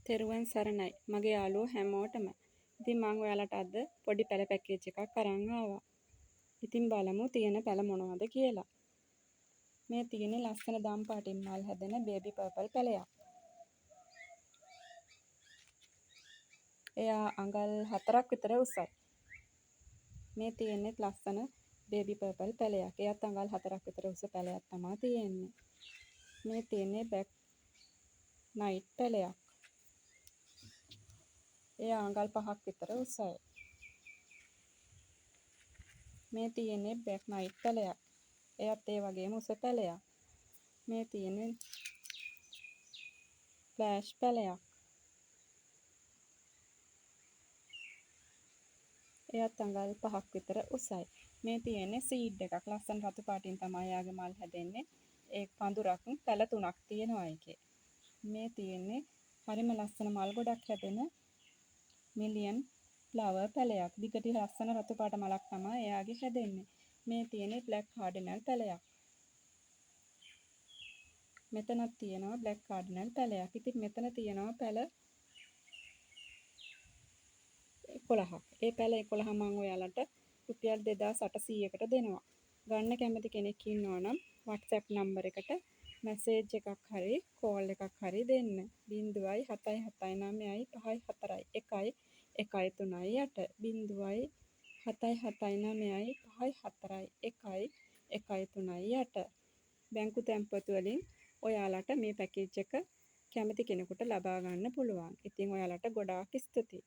තෙරුවන් සරණයි මගේ යාළුවෝ හැමෝටම. ඉතින් මං ඔයාලට අද පොඩි පැල පැකේජ් එකක් අරන් ආවා. ඉතින් බලමු තියෙන පැල මොනවද කියලා. මේ තියෙන්නේ ලස්සන දම් පාටින් මල් හැදෙන බේබි පර්පල් පැලයක්. එයා අඟල් 4ක් විතර උසයි. මේ තියෙන්නේ ලස්සන බේබි පර්පල් පැලයක්. එයත් අඟල් 4ක් විතර උස පැලයක් තමා තියෙන්නේ. මේ තියෙන්නේ බ්ලැක් නයිට් පැලයක්. එයා අඟල් 5ක් විතර උසයි. මේ තියෙන්නේ බ්ලැක් නයිට් පැලයක්. එයත් ඒ වගේම උස පැලයක්. මේ තියෙන්නේ ෆ්ලෑෂ් පැලයක්. එයත් අඟල් 5ක් විතර උසයි. මේ තියෙන්නේ සීඩ් එකක්. ලස්සන රතු පාටින් තමයි එයාගේ මල් හැදෙන්නේ. ඒ පඳුරක් පැල 3ක් තියෙනවා ඒකේ. මේ තියෙන්නේ හරිම ලස්සන මල් ගොඩක් හැදෙන මිලියන් ෆ්ලවර් පැලයක්. දිගට ලස්සන රතු පාට මලක් තමයි එයාගේ හැදෙන්නේ. මේ තියෙන්නේ බ්ලැක් කාඩිනල් පැලයක්. මෙතනක් තියෙනවා බ්ලැක් කාඩිනල් පැලයක්. ඉතින් මෙතන තියෙනවා පැල 11ක්. ඒ පැල 11 මං ඔයාලට රුපියල් 2800කට දෙනවා. ගන්න කැමති කෙනෙක් ඉන්නවා නම් WhatsApp number එකට මැසේජ් එකක් හරි කෝල් එකක් හරි දෙන්න. 0.779 5 4 1 1 3 8 0.779 5 4 1 1 3 8. බැංකු තැන්පතු වලින් ඔයාලට මේ පැකේජ් එක කැමති කෙනෙකුට ලබා ගන්න පුළුවන්. ඉතින් ඔයාලට ගොඩාක් ස්තුතියි.